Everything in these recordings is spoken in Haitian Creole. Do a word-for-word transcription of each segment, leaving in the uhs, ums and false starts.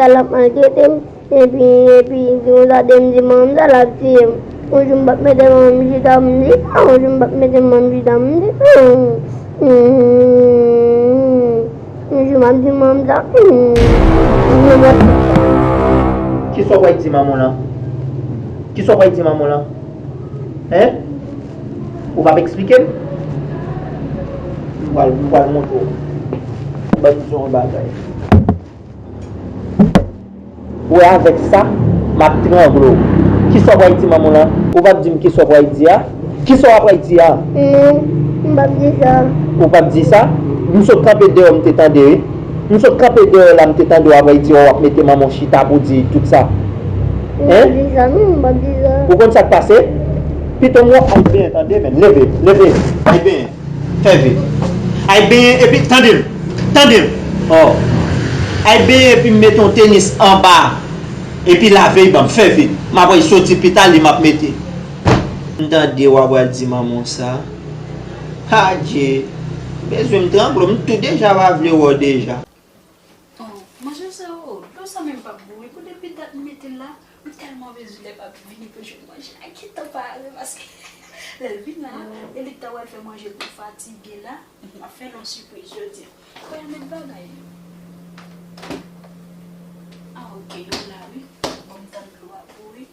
L ap maltrete m. Epi, epi, yon sa te m di manman sa, l ap tiye m. Yon jou m p ap mete manman m chita, m di sa. Yon jou m p ap mete manman m chita, m di sa. Hmm. Yon jou m ap di manman m sa. Hmm. Kisa w pral di manman w lan? Kisa w pral di manman w lan? Hein? Ou p ap eksplike m? M pral, m pral montre w. Ban m di w yon bagay. Ou wè avèk sa, m ap trangle w. Kisa w pral di manman w lan? Ou p ap di m kisa w pral di a? Kisa w pral di a? Non, m p ap di sa. Ou p ap di sa? M sot kanpe deyò, m te tande, wi. M sot kanpe deyò la, m te tande w ap di w ap mete manman w chita pou di tout sa. M p ap di sa, non, m p ap di sa. Ou konn sa k pase? Pito m wè, al benyen, tande, men. Leve, leve. Al benyen. Fè vit. Al benyen epi tande m. Tande m. Oh. Al benyen epi m mete yon tenis anba. Epi lave l ban m. Fè vit. M ap al soti pita li m ap mete. M tande w ap pral di manman w sa. Adje. Bezwen m trangle, m tou deja pa vle wè w deja. Oh, manzè sa, oh, dlo sa menm p ap bon. Epi depi dat m mete l la, m tèlman bezwen lè m ap vini pou jwenn manje a. Gentan pare paske lè l vin la, e li k ta pral fè manje pou fatige la. M ap fè l yon sipriz jodi a. Kwè a met bagay. Ah, ok, yo la, wi. Bon, m tann dlo a pou wi.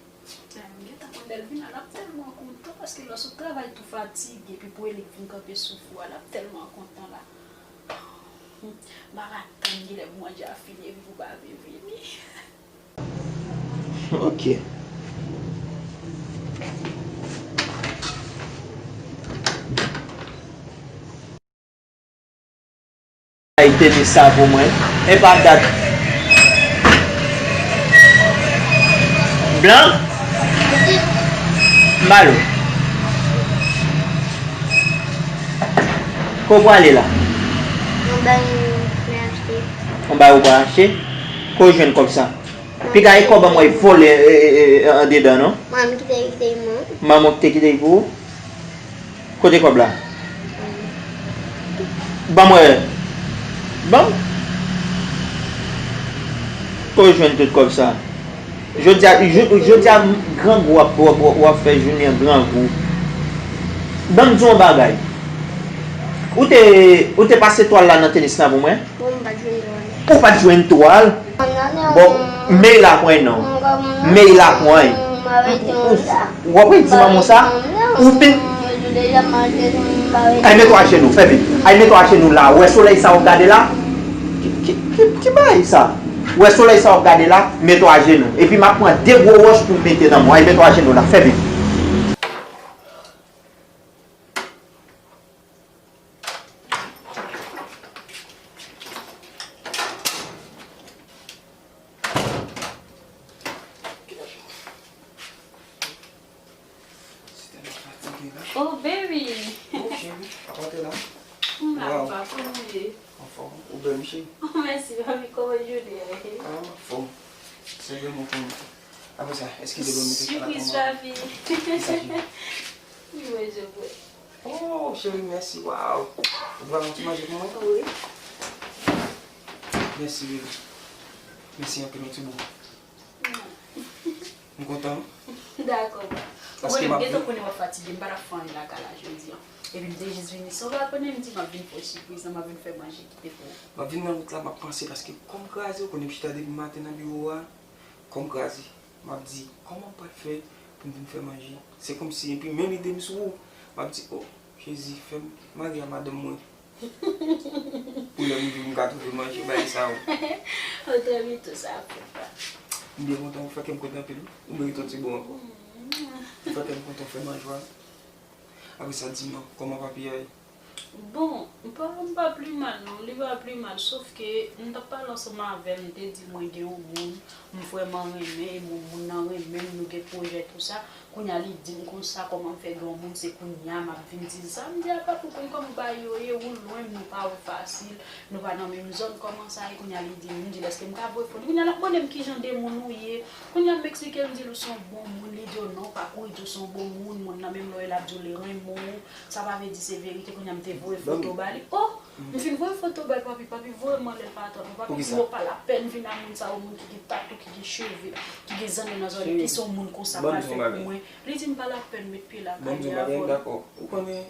Lè m gentan konn lè l vin la, l ap tèlman kontan paske lè w sot travay tou fatige, epi pou e li k vin kanpe sou fou a, l ap tèlman kontan la. M pa ka tann kilè pou manje a fini epi pou pa vin vini. Ok. Ay, tenis sa pou mwen. E pa dat. Blan? Malo. Ko pwale la? Yon bagay mwen achte. Yon bagay ou pral achte? Ko jwenn kòb sa? Piga e kòb an mwen vole, e, e, e, andedan, non? Mwen, m kite, kite, mwen. Manman ki te kite pou ou? Kote kòb la? Ban mwen. Ban. Ko jwenn tout kòb sa? Jodi a, jo-, jodi a, grangou w ap, w ap, w ap fè jounen an grangou. Ban m di w yon bagay. Ou te, ou te pase twal la nan tenis la pou mwen? Bon, m pa t jwenn twal. Ou pa t jwenn twal? Bon, men la pwen non. Men la pwen. Ou ap di manman sa? Ou fin. Ay, mete w ajenou, fè vit. Ay, mete w ajenou la. Ou wè solèy sa w ap gade la? Ki, ki, ki, ki bagay sa? Ou wè solèy sa w ap gade la? Mete w ajenou. Epi m ap pran de gwo wòch pou m mete nan men w. Ay, mete w ajenou la, fè vit. Oh, baby! Oh, cheri, apa w te la? M la, papa, kòman w ye? Anfòm, ou bèl, wi, cheri. Oh, mèsi, papi, kòman jounen an ye? Ah, m anfòm. Se vrèman kontan. Apre sa, eskize, bon, mete sa la. Sipriz, papi. Wi, mwen, je vwe. Oh, cheri, mèsi, waw. Ou pral yon ti manje pou mwen? Wi. Mèsi, bebe. Mèsi anpil, yon ti bo. M kontan. Dakò, ba. Ou konnen, m gentan konnen w ap fatige, m pa t ap fè anyen lakay la jodi a. Epi m te jis vin isit, w pa konnen, m di m ap vin fè w sipriz, m ap vin fè manje kite pou ou. M ap vin nan wout la, m ap panse, paske kò m kraze, ou konnen m chita depi maten nan biwo a. Kò m kraze. M ap di, kòman m pral fè pou m vin fè manje? Se kòmsi, epi men lide m sou ou. M ap di, o, Jezi, fè m mare a madanm mwen. Pou lè m vin, m ka twouve manje, bagay sa yo. Ou trè byen tou sa, papa. M byen kontan, ou fè kè m kontan anpil, wi. Ou merite yon ti bo ankò. Ou fè kè m kontan, ou fè m an jwa. Apre sa, di m, kòman papi a ye? Bon, m pa, m pa pli mal non, li pa pli mal, sof ke m t ap pale ansanm avè l, m te di mwen gen yon moun m vrèman renmen, e moun, moun nan renmen m, nou gen pwojè tou sa. Kounye a li di m konsa, kòman m fè gen yon moun, se kounye a m ap vin di l sa. M di a, papi, ou konn kòman bagay yo ye, ou lwen, nou pa wè fasil, nou pa nan menm zòn, kòman sa ye? Kounye a li di m, m di l èske m ka voye fò l? Kounye a l ap mande m kijan de moun ou ye. Kounye a m eksplike l, m di l ou se yon bon moun, li di w non, pa kouri di w se yon bon moun, moun nan menm lè w wè l ap di w li renmen w. Sa pa vle di se verite, kounye a m te voye foto ba li. Oh! M fin voye foto bay papi, papi voye m anlè l pa atann mwen. Papi di m pa lapèn vin a moun sa yo, moun ki gen tatou, ki gen cheve, ki gen zanno nan zòrèy, ki se yon moun konsa pral fè pou mwen. Li di m pa lapèn met pye lakay li avan. Dakò. Ou konnen,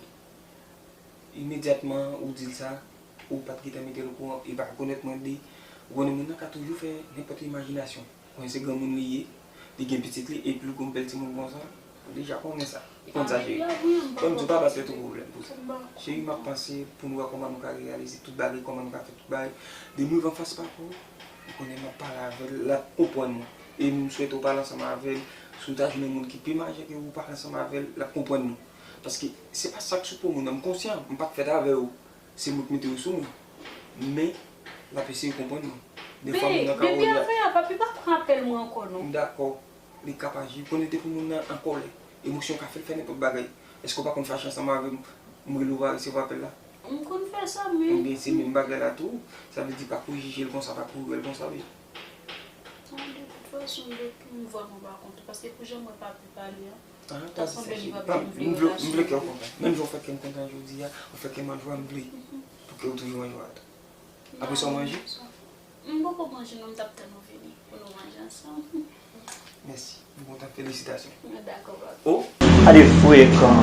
imedyatman ou di l sa, ou pa t gentan mete l okouran, e pa rekonèt mwen li. Ou konnen moun nan ka toujou fè nenpòt imajinasyon. Mwen se granmoun li ye, li gen pitit li, epi l gon bèl timoun konsa, ou deja konnen sa. Ou konn sa, cheri. Kòm di w pa ba tèt ou pwoblèm pou sa. Cheri, m ap panse pou n wè kòman nou ka reyalize tout bagay, kòman nou ka fè tout bagay. Depi nou anfas pa pou, ou konnen m ap pale avè l, l ap konprann mwen. E m swete w pale ansanm avè l, si w ta jwenn yon moun ki pi maje ke ou, pale ansanm avè l, l ap konprann nou. Paske se pa sa k sou po moun nan, m konsyan, m pa t fèt avè w. Se mwen k mete yo sou mwen. Men, l ap eseye konprann mwen. Dèfwa moun nan ka wè l. Baby, afè a, papi pa pran apèl mwen ankò non. M dakò. Li ka pa aji. Konnen depi moun nan an kòlè, emosyon ka fè l fè nenpòt bagay. Èske w pa konn fache ansanm avè m, m rele w pa resevwa apèl la? M konn fè sa, men. Ebyen, se menm bagay la tou. Sa vle di pa prejije l konsa, pa prejije l konsa, wi. Bon, de tout fason, depi m vrèman pa kontan, paske pou jan m wè papi pale an, ta sanble li p ap janm vin relasyon. M vle kè w kontan. Menm jan w fè kè m kontan jodi a, ou fè kè m an jwa, m vle pou kè w toujou an jwa tou. Apre sa, w manje? M poko manje non, m t ap tann ou vini pou nou manje ansanm. Mèsi. M kontan, felisitasyon. Dakò, papi. Oh! Gade frekan.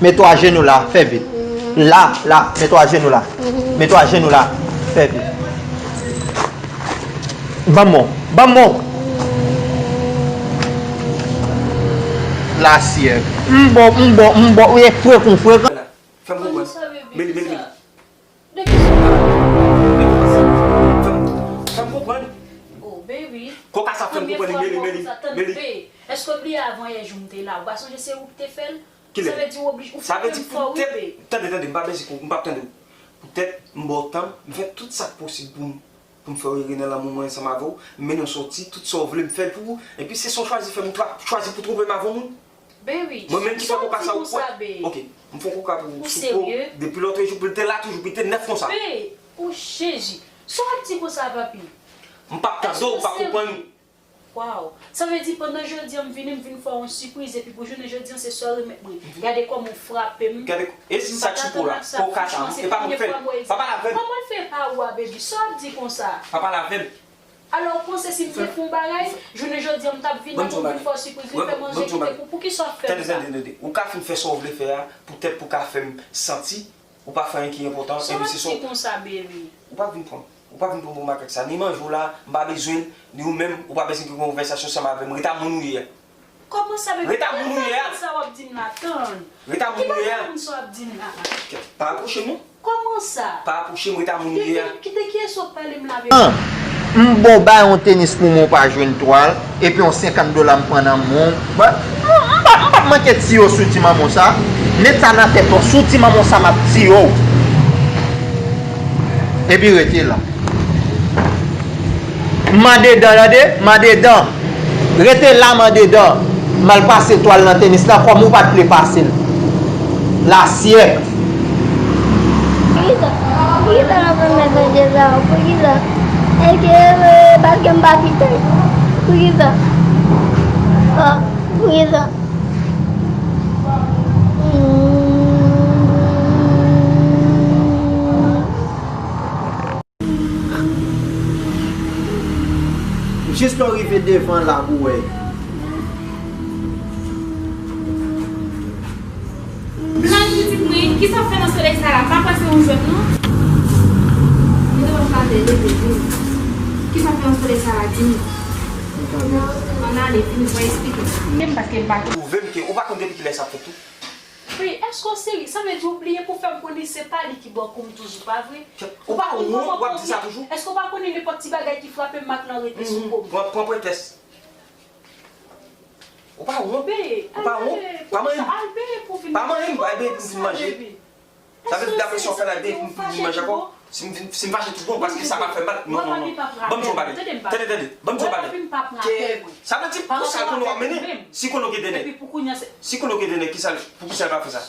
Mete w ajenou la, fè vit. La, la, mete w ajenou la. Mete w ajenou la, fè vit. Ban m on, ban m on. Lasyèk. M bon, m bon, m bon, ou ye frekan, frekan. Fè m konprann. Meli, meli, meli. De ki sa w pale? Fè m, fè m konprann. Oh, baby. Koka sa fè m konprann li, Meli, Meli, Meli. Èske w bliye avan yè jou m te la? Ou pa sonje se ou ki te fè l? Kilè? Sa vle di ou oblije, ou fè kè m fè w rive. Tande, tande, m pa bèze kou, m p ap tande w. Poutèt m ba w tan, m fè tout sa k posib pou m, pou m fè w rete nan lanmou mwen ansanm avè w, m mennen w soti, tout sa w vle m fè l pou ou. Epi se sa w chwazi fè m, ou chwazi pou twonpe m avè yon moun? Baby, mwen menm ki fè koka sa ou kwè. Ok, m fè koka pou ou sou po. Depi lòtrejou pou l te la toujou, pou l te nèf konsa. Baby, o Jezi, sa w ap di konsa, papi? M p ap tande w, ou pa konprann. Waw, sa vle di pandan jodi an m vini, m vin fè w yon sipriz, epi pou jounen jodi an se sa w remèt mwen. Gade kòman w frape m. Gade, e sa k sou po la, koka sa, e pa mwen k fè l. Pa pale avè m. Kòman l fè pa ou a, baby? Sa w ap di konsa? Pa pale avè m. Alò, ou panse si m te fè yon bagay, jounen jodi an m t ap vini, m vin fè w sipriz, vin fè manje, kite pou, poukisa w ap fè m sa? Tande, tande, tande. Ou ka fin fè sa w vle fè a, poutèt pou ka fè m santi ou pa fè anyen ki enpòtan, epi se sa w ap di konsa, baby? Ou pa vin pran, ou pa vin pran bon makak sa. Ni manje w la, m pa bezwen l, ni ou menm, ou pa bezwen gen konvèsasyon ansanm avè m. Ret a moun ou ye a. Kòman sa, baby? Ret a moun ou ye a. Sa w ap di m la, tann. Ret a moun ou ye a. Ki bagay moun sa w ap di m la? Pa apwoche m non. Kòman sa? Pa apwoche m, ret a moun ou ye a. De, de, de kiyès w ap pale m la, baby? An, m ba w bay yon tenis pou mwen, w pa jwenn twal, epi yon senkant dola m pran nan men w. Ba, m, m pa, m p ap manke tiye w sou ti manman w sa. Met sa nan tèt ou, sou ti manman w sa m ap tiye w. Epi rete la. M andedan, tande, m andedan. Rete la, m andedan. M al pase twal nan tenis la, kòm ou pa t vle pase l. Lasyèk. Poukisa? Poukisa n ap fè mèt manje sa? Poukisa? Èske, euh, paske m pa pita? Poukisa? Ah, poukisa? Hmm. Jis lè w rive devan la pou w wè. Kisa w fè nan solèy sa la? Pa panse yon jwèt non. Mwen te pa pale leve vini. Kisa w fè nan solèy sa la? Di m. Ann ale, vini, mwen eksplike. Menm paske m pa. Twouve m ke ou pa konn depi kilè sa ap fèt tou. Wi, èske w serye? Sa vle di w bliye pou fè m konnen se pa li ki ba w kou m toujou, pa vre? Ou pa wont w ap di sa toujou? Èske w pa konnen nenpòt ti bagay ki frape m, m ap lan rete sou kou m? Pran, pran pretès. Ou pa wont? Ou pa wont? Pa manyen m. Pa manyen m, bay bebe pou m vin manje. Sa vle di dapre sa w fè la, bebe pou m vin manje ankò? Si m vin, si m fache tout bon, paske sa pa fè mal. Non, non, non. Ban m di w yon bagay. Tande, tande, tande. Ban m di w yon bagay. Ke, sa vle di, pou sa konnen w ap mennen. Si konnen w gen de nèg. Si konnen w gen de nèg, kisa, poukisa l pa fè sa?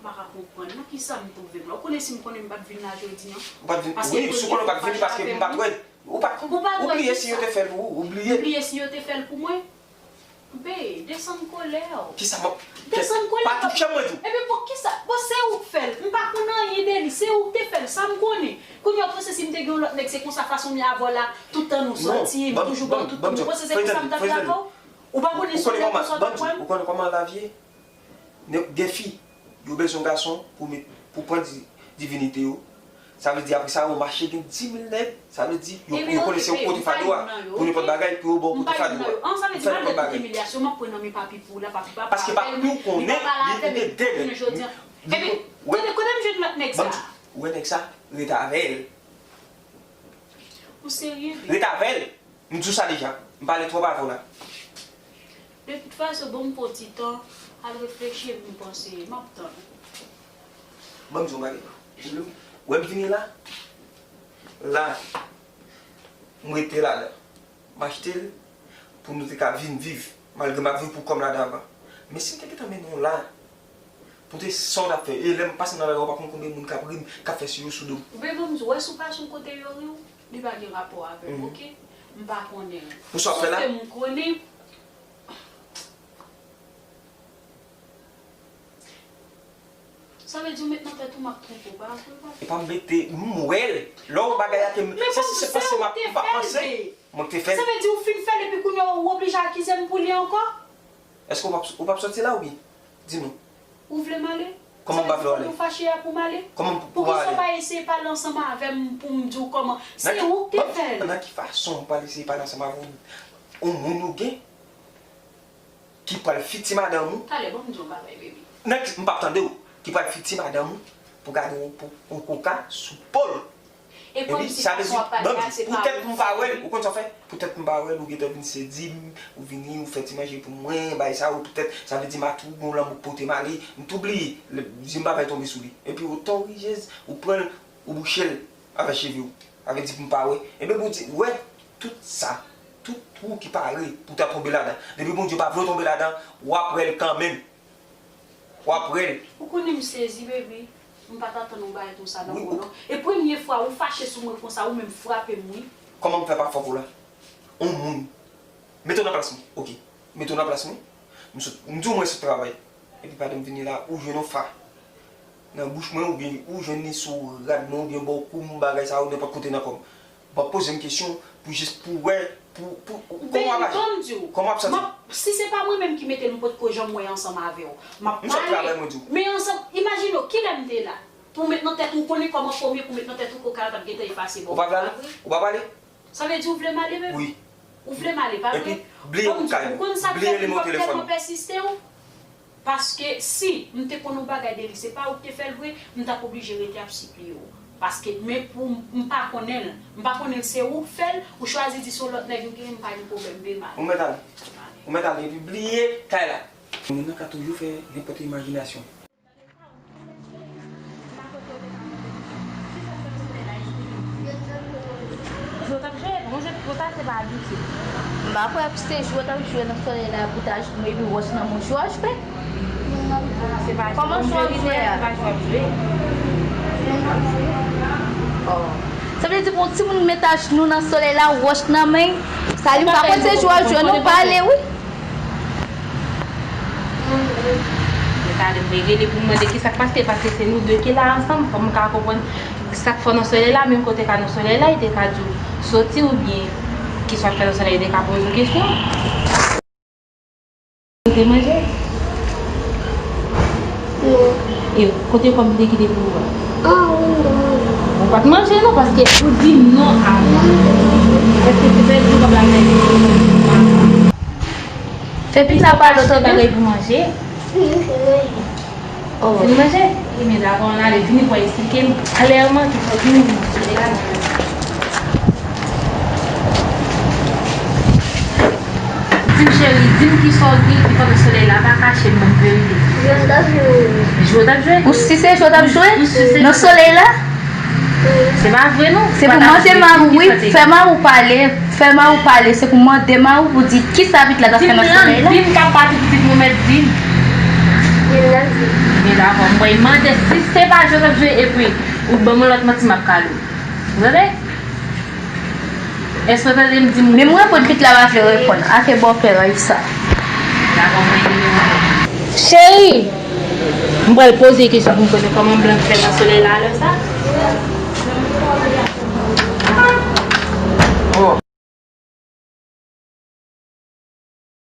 M pa ka konprann nan kisa m twouve m la. Ou konnen si m konnen m p ap vin la jodi an. Ou pa t vin, wi, si w konnen w pa t vin, paske m pa t wè. Ou pa t, ou bliye si yo te fè l pou ou, ou bliye. M bliye si yo te fè l pou mwen. Be, desann kolè w. Kisa m ap, desann kolè w. Pa touche mwen tou. Epi pou kisa? Bon, se ou k fè l. M pa konn anyen de li. Se ou k te fè l. Sa m konnen. Kounye a w panse si m te gen yon lòt nèg, se konsa fason m ye avè w la, tout tan nou sòti, m toujou ba w tout tan. Ou panse se konsa m t ap ye avè w? Ou pa konnen si w te konsa w t ap wè m? Ou konnen kòman lavi ye? Gen fi, yo bezwen gason pou met, pou pran di, divinite yo. Sa vle di apre sa, yo mache gen dis mil nèg, sa vle di, yo, yo konnen se ou pote fado a, pou nenpòt bagay, pou yo ba w pote fado a. Pou fè nenpòt bagay. Paske papi w konnen, li, li gen de nèg. Epi, kote, kote m jwenn lòt nèg sa? Ou wè nèg sa, ret avè l. Ou serye vre? Ret avè l. M di w sa deja. M pale twòp avè w la. De tout fason, ban m fon ti tan, al reflechi epi m panse, m ap tann ou. Ban m di w yon bagay. Ou wè m vini la? La, m rete ladan. M achte l pou nou te ka vin viv, malgre m ap viv pou kò m ladan avan. Men si m te gentan mennen w la, pou te sa w t ap fè. E lè m pase nan lari a, ou pa konn konbyen moun k ap ri m, k ap fè si yo sou do m. Oubyen ban m di w, wè si w pase yon kote yo ri w, li pa gen rapò avè m, oke? M pa konnen. Pou sa w ap fè la? Sof ke m konnen. Sa vle di w met nan tèt ou m ap twonpe w, pa vre, pa vre? E pa m mete, m wè l. Lè w bagay la ke m, se, se, se panse m ap, m pa panse. Mwen k te fè l. Sa vle di w fin fè l epi kounye a w oblije akize m pou li ankò? Èske w p ap, ou p ap sòti la oubyen? Di nou. Ou vle m ale? Kòman m pa vle w ale? Ou fache a pou m ale? Kòman pou, pou w ale? Poukisa w pa eseye pale ansanm avè m pou m di w kòman? Se ou k te fè l. Nan ki fason m pral eseye pale ansanm avè w? Yon moun ou gen ki pral fiti madanm ou. Talè, ban m di w yon bagay, baby. Nan ki, m p ap tande w. Ki pral fiti madanm ou pou gade yon, pou, yon koka sou po l. Epi sa vle di, ban m di, poutèt m pa wè l, ou konn sa w fè? Poutèt m pa wè l, ou gentan vin sezi m, ou vini, ou fè ti manje pou mwen, bagay sa yo, poutèt, sa vle di m a tou gon lanmou k pote m ale, m tou bliye, zye m pa fè tonbe sou li. Epi otan w rijez, ou pran l, ou bouche l avèk cheve w. Sa vle di pou m pa wè. Ebyen Bondye wè tout sa, tout twou ki pare pou w ta tonbe ladan. Depi Bondye pa vle w tonbe ladan, w ap wè l kanmenm. W ap wè l. Ou konnen m sezi, baby. M pa t atann yon bagay konsa nan ou non. E premye fwa ou fache sou mwen konsa, ou menm frape m, wi. Kòman m fè pa frape w la? Yon moun. Mete w nan plas mwen. Oke. Mete w nan plas mwen. M sot, m di w mwen sot travay. Epi pandan m vini la, ou jwenn yon fa nan bouch mwen, oubyen ou jwenn li sou rad mwen, oubyen bò kou m, bagay sa yo, nenpòt kote nan kò m. M ap poze m kesyon pou jis pou wè, pou, pou, kòman w ap aji? Kòman w ap santi? Si se pa mwen menm ki mete l, m potko janm wè ansanm avè w. M ap pale. Men ansanm, imajine w, kilè m te la? Pou w met nan tèt ou, ou konnen kòman fòm ye, pou w met nan tèt ou koka a t ap gentan efase bò. Ou pa prale? Ou pa prale? Sa vle di ou vle m ale menm? Wi. Ou vle m ale, pa vre? Epi, bliye ou kay, bliye nimewo telefòn ou. Bon, ou konn sa k fè m p ap tèlman pèsiste w? Paske si m te konn yon bagay de li, se pa ou k te fè l vre, m t ap oblije rete ap sipliye w. Paske, men pou m, m pa konnen l. M pa konnen l se ou k fè l, ou chwazi di se yon lòt nèg m genyen, m pa gen pwoblèm, vle m ale. Ou mèt ale. Ou mèt ale, epi bliye kay la. Moun nan ka toujou fè nenpòt imajinasyon. Jwe w t ap jwe? Bon, jwe, jwe sa, se pa abitid. M pa kwè se jwe w t ap jwe nan solèy la pou ta jwe epi wòch nan men w, jwe w ap jwe? Kòman jwe w ap jwe a? Oh. Sa vle di pou yon timoun met ajenou nan solèy la, wòch nan men l, sa li m pa kwè se jwe w ap jwe non, pale wi. Mwen ta rele pou mande ki sa k pase, paske se nou de ki la ansanm, fò m ka konprann sa k fè w nan solèy la, menm kote ka nan solèy la, li te ka di w soti oubyen ki sa w ap fè nan solèy, li te ka poze w kesyon. Ou te manje? Non. Kote kòb m te kite pou ou a? Ou pa t manje non, paske ou di m non avan. Èske se fè di kòb la nan Fè pizza pa lòt bagay pou manje. Vin manje? Vin manje? Ebyen, dakò, ann ale. Vini pou w eksplike m. Alè, ou manke fò vini pou manje. Di m, cheri, di m kisa w gen ki pandan solèy la, pa kache m, ban m verite. Jwe w t ap jwe. Jwe w t ap jwe? Ou si se jwe w t ap jwe? Ou si se nan solèy la? Se pa vre non. Se pou mande mari w, wi. Fè mari w pale. Fè mari w pale. Se pou mande mari w pou di kisa pitit la t ap fè nan solèy la. Di m k ap pati pitit mwen mèt di m. Ebyen, dakò, m pral mande si se pa jwe w t ap jwe, epi ou ban m yon lòt manti, m ap kale w. Ou tande? Èske w tande m di m wi? Men m reponn, pitit la pa vle reponn. Ake bòpè rèy sa. Dakò, mwen nimewo. Cheri, m pral poze kesyon pou m konnen kòman blan fè nan solèy la lè sa.